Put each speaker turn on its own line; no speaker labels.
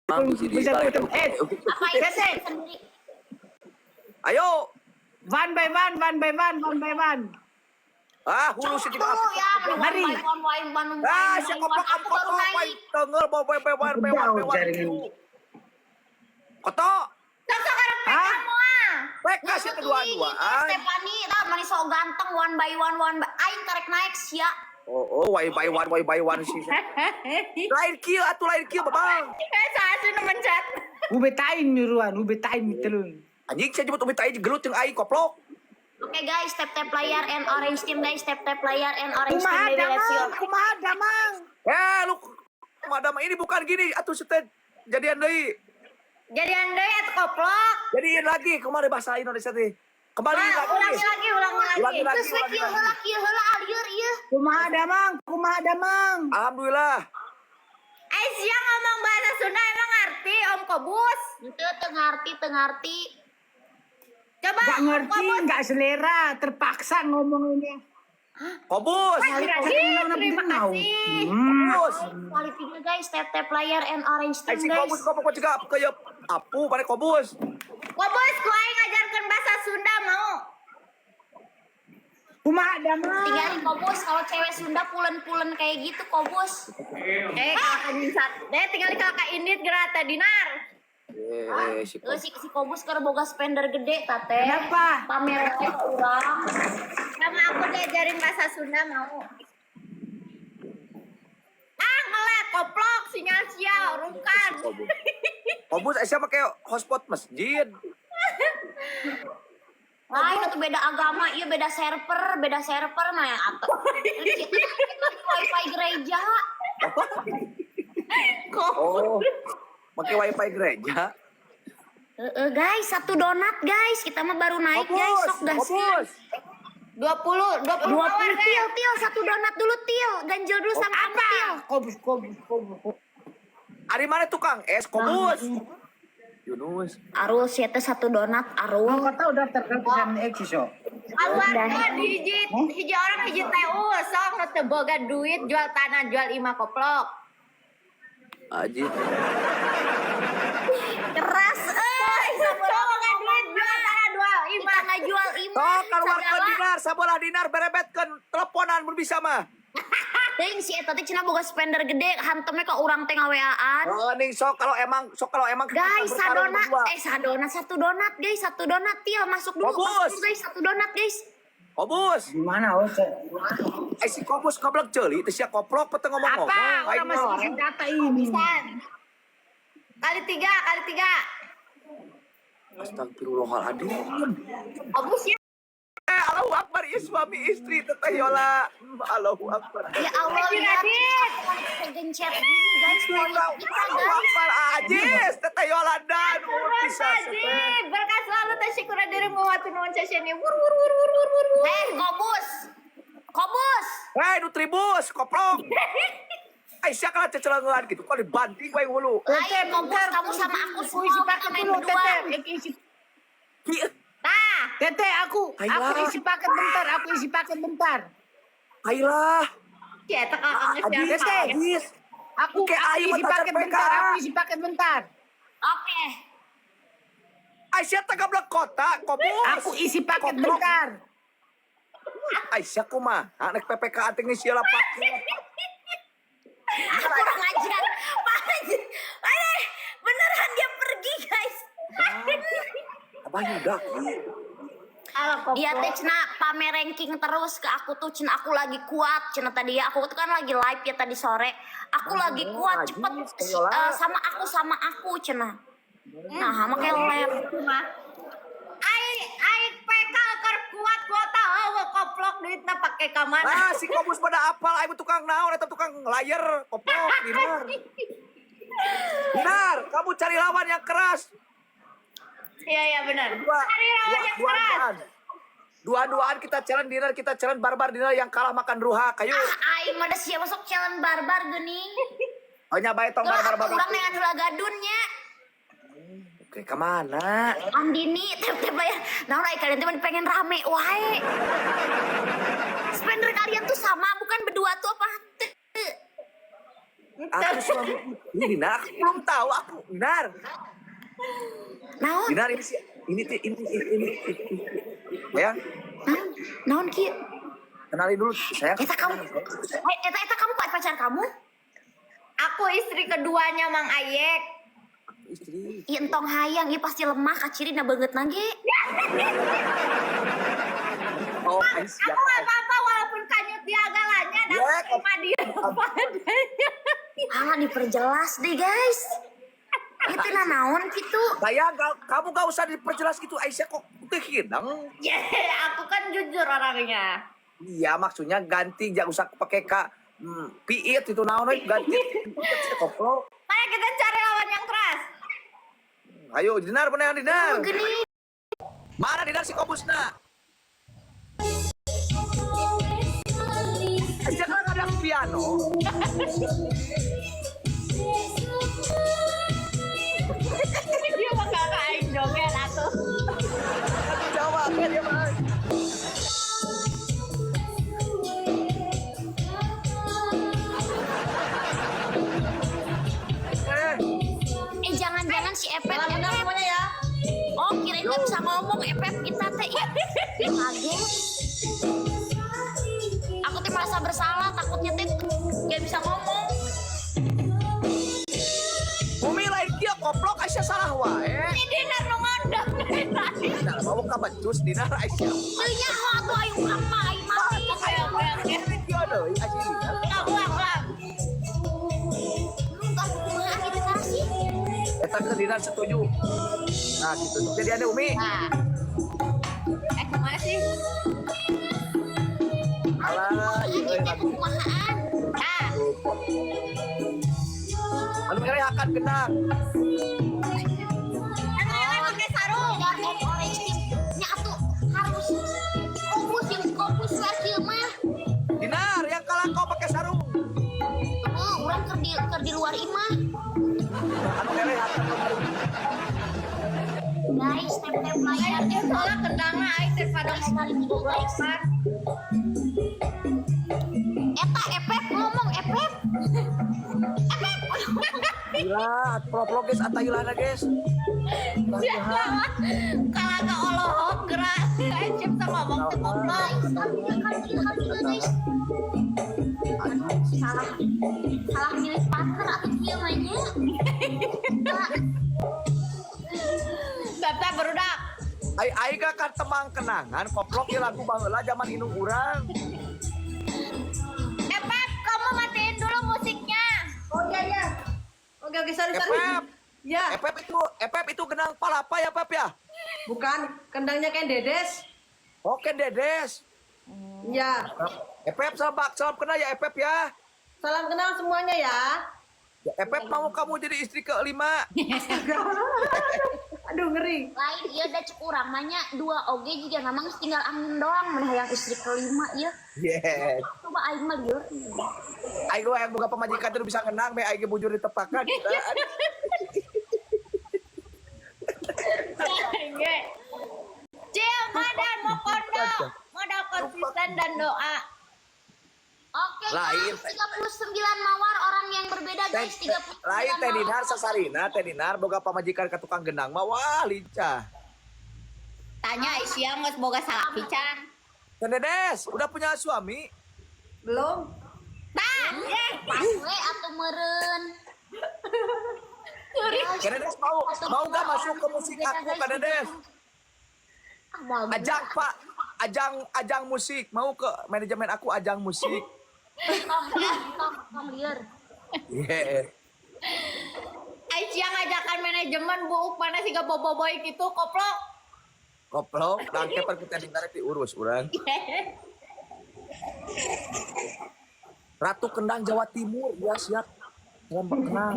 Bisa
Bisa
eh,
Apa itu
Tete.
sendiri?
Ayo.
One by one, one by one, one by one.
Ah, hulu sih
Dulu ya, one
Mari.
by one, one by one,
Ah,
one
si
by
koplok
one. Aku baru
koplok
naik.
tengel bawa bawa bawa bawa
Jauh
bawa.
jaringan.
Koto,
Sok sok orang PK
Hah?
moal.
PK sih kedua-duaan.
Stefani, tah mani sok ganteng one by one, one by. Aing karek naik sia.
Oh, one by one, one by one sih. Lain kieu atuh, lain kieu, Babang.
Eh, saya sih mencet.
Ubetain miruan, ubetain mitelun.
Anjing, saya jemput umi tai gelut jeung aing koplok.
Oke guys, tap tap layar and orange team guys, tap tap layar and orange team,
Kumaha
baby, let's
damang,
go.
kumaha damang.
Eh, lu madam ini bukan gini atuh sete jadian deui.
Jadian deui atuh, koplok.
Jadiin lagi kemarin bahasa Indonesia teh. Kembali
Nah,
lagi.
ulangi lagi, ulangi lagi.
Ulangi lagi,
Terus we
ulangi
kieu
lagi.
Heula, kieu heula alieur ieu.
Kumaha damang, kumaha damang.
Alhamdulillah.
Aisyah ngomong bahasa Sunda emang ngerti Om Kobus?
Teu teu ngarti, teu ngarti.
Coba
Gak
Om
ngerti,
Kobus.
gak selera, terpaksa ngomong ini.
Kobus.
Terima kasih.
Kobus.
Kualifiknya guys, tap tap layar and orange
Ai
team
si
guys.
Kobus kok juga kayak apu pada Kobus.
Kobus, ku aing ngajarkeun bahasa Sunda mau?
Kumaha damang.
Tinggalin Kobus, kalau cewek Sunda pulen-pulen kayak gitu Kobus.
Eh, kalau ka nyisat. Deh, tinggal kalau ka indit geura teh dinar.
Eh, si
Eh,
Kobus.
si Kobus keur boga spender gede tate.
Kenapa?
Pamer wae ka urang.
Sama aku diajarin bahasa Sunda mau? Ah, ngelek koplok sinyal sial, rungkan.
Kobus. Kobus Aisyah pakai hotspot masjid.
Lain itu beda agama, iya beda server mah yang atau wifi gereja.
Oh. Pakai wifi gereja.
Guys, satu donat guys, kita mah baru naik guys,
Kobus,
sok gas.
Kobus.
20, 20
20
power,
til, til, satu donat dulu til, ganjel dulu sama kamu
Apa?
til.
Kobus, kobus, kobus.
Ari mana tukang es Kobus? Yunus.
Arul sih teh satu donat,
Oh,
Arul.
kau tahu daftar gratisan eksis so.
Keluarga hiji hiji orang hiji TU sok nu teu boga duit jual tanah jual imah, koplok.
Aji.
Keras eh.
Sok boga duit jual tanah jual
Kita
imah.
nggak jual imah.
Tok keluarkeun
Segala.
dinar, sabolah dinar berebetkeun teleponan mun bisa mah.
Teuing si eta teh cenah boga spender gede, hantemnya ke urang teh ngaweaan.
Oh, ning sok kalau emang kita
Guys,
bertarung
sadonat,
berdua.
eh sadonat, satu donat guys, satu donat til masuk dulu,
Kobus.
masuk dulu guys, satu donat guys.
Kobus.
Gimana, oh?
Eh, si Kobus goblok ceuli teh sia koplok pete ngomong-ngomong.
Apa? Orang
Aing
masih
mah.
isi data ini.
Pisan. Kali tiga, kali tiga.
Astagfirullahaladzim.
Kobus ya.
Eh, Allahu Akbar ya suami istri Teteh Yola. Allahu Akbar.
Ya Allah, lihat kegencet gini guys, poin kita
Allahu
guys.
Akbar Ajis Teteh Yolanda nuhun pisan.
Haji, berkah selalu teh syukur dirimu waktu nuhun sesinya. Wur wur wur wur wur wur. Wur.
Eh, Kobus. Kobus.
Hei, Nutribus, koplok. Aisyah kalah cecelengan gitu, kok dibanting wae hulu.
Lain Kobus, kamu sama aku
Aku
semua
isi
kita
paket
main
dulu,
berdua.
Tete. Eh, isi
Hi,
Tah,
Tete, aku
Ayolah.
aku isi paket bentar, aku isi paket bentar.
Ayolah.
si eta kakaknya
Ajis,
siapa?
Ajis.
Aku,
Oke,
aku
ayo,
isi
tacar
paket
PK.
bentar, aku isi paket bentar.
Oke.
Aisyah teh goblok kota, Kobus.
Aku isi paket
Koplok.
bentar.
Aisyah kumaha? Nek PPK ating geus sia paket.
Ah, kurang ajar. Pak Haji. Eh, beneran dia pergi, guys.
Abah Yuda.
Alah, koplok.
Dia teh cenah pamer ranking terus ke aku tuh, cenah aku lagi kuat cenah. Tadi ya aku tuh kan lagi live ya tadi sore, aku lagi kuat,
Haji,
cepet
Yola.
sama aku cenah. Nah, make lab.
Mah. Ai ai PK keur kuat kuota eueuh koplok duitna pake ka mana?
Ah, si Kobus pada apal aing tukang naon eta tukang layar koplok dinar. Dinar, kamu cari lawan yang keras.
Iya iya benar.
Dua,
Cari lawan
dua,
yang
dua,
keras.
duaan. Dua-duaan kita challenge dinar, kita challenge barbar dinar, yang kalah makan ruha. Kayu.
Ah, aing mah da sia masuk challenge barbar geuning.
Oh nya bae tong
Lah,
barbar barbar.
urang dengan heula gadunnya.
Oke, kemana?
Andini tap tap bayar. Nah, ai kalian tuh pengen rame wae. Spender kalian tuh sama bukan berdua tuh apa? Teu.
Aku suami ini Dinar, aku belum tahu aku Dinar.
Naon?
Dinar ini sih ini ini ini ini, ini. Ya,
Naon? Naon kieu?
kenalin dulu saya.
Eta kamu. Eh, eta eta kamu pacar kamu?
Aku istri keduanya Mang Ayek.
Istri.
Ieu entong hayang, ieu pasti lemah kacirina beungeut na ge.
Oh, Aisyah.
Aku gak apa-apa walaupun kanyut dia agak lanyat, aku
Ya,
terima dia apa adanya.
Ah, diperjelas deh, guys. Itu na naon gitu.
Saya gak, kamu gak usah diperjelas gitu Aisyah kok kehidang.
Ya, aku kan jujur orangnya.
Iya maksudnya ganti jangan usah pakai k piit itu naon we, ganti koplok.
Ayo kita cari lawan yang keras.
Ayo Dinar mana yang Dinar?
Oh, gini.
Mana Dinar si kobusna? Aisyah kan ada piano.
Dia bakal ke aing joget atuh.
Lagu Jawa kan dia mah. Eh,
Eh, jangan-jangan si Epep
Salam kenal
Epep.
semuanya ya.
Oh, kirain nggak bisa ngomong Epep kita teh. Ih, kaget. Aku teh merasa bersalah, takutnya teh nggak bisa ngomong.
Umi lain dia koplok Aisyah salah wae.
Ini Dinar nu ngondong dari tadi.
Dinar mau ka becus Dinar Aisyah.
Teu nyaho atuh aing urang mah aing mati.
Oke, oke, oke.
Dia deui Aisyah Dinar.
Ulang, ulang, ulang.
Lu enggak kumaha gitu tah sih.
Eta ke Dinar setuju. Nah gitu. Jadi ada Umi.
Nah. Eh, kemana sih?
Alah,
Ieu
ieu
teh
lagu.
kumahaan.
Nah,
Anu mere akan genang.
yang lain pakai sarung.
Biar orange team nya atuh harus fokus yang fokus we kieu mah.
Dinar yang kalah kau pakai sarung.
Heuh, urang keur di luar imah.
Anu mere akan
Guys, tap tap layar.
Aing soalnya kendangna aing daripada
Guys, kali ini guys. Eta Epep ngomong Epep. Epep.
Gila, pro-pro guys, atayulana guys.
Kalah ke olohok gerak. Aing siap bisa ngomong teu goblok.
Guys, kali kali kali guys. Aduh, salah salah milih partner atau kieu mah nya. Nah,
Bapak barudak.
Ai ai gak kan temang kenangan, koplok ya lagu baheula zaman indung urang.
Eh, Pep, kamu matiin dulu musiknya.
Oh iya iya. Oke oke, sorry sorry.
Epep.
Ya,
Epep itu genang palapa ya, Pep ya?
bukan kendangnya Ken Dedes.
Oke, Dedes.
Ya.
Epep salam, salam kenal ya Epep ya.
Salam kenal semuanya ya.
Ya, Epep mau kamu jadi istri kelima.
Astaga. Aduh ngeri.
Lain ieu da cek urang mah nya dua oge juga namang geus tinggal angin doang mun hayang istri kelima ieu.
Yes.
Coba aing mah lieur.
Aing gua yang buka pamajikan tuh bisa ngenang, be aing ge bujur ditepakan.
Cil, modal mau kondo. Modal konsisten dan doa.
Oke
Lain.
guys, 39 mawar orang yang berbeda guys, 39
Lain Teh
mawar.
Dinar sasarina, Teh Dinar boga pamajikan ka tukang genang mah wah lincah.
Tanya Aisyah nggak boga salaki can.
Teh Dedes, udah punya suami?
Belum?
Tah, eh.
Pas we atuh meureun.
Teh Dedes mau mau gak masuk ke musik aku Kak Dedes?
Ah, moal bener.
Ajang Pak, ajang ajang musik, mau ke manajemen aku ajang musik.
Tong, tong, tong lieur.
Yeah.
Aisyah ngajakan manajemen buuk mana sih gak boboiboy gitu koplok.
Koplok, bangke per kita ditarik diurus urang. Ratu Kendang Jawa Timur, ya siap. Salam kenal.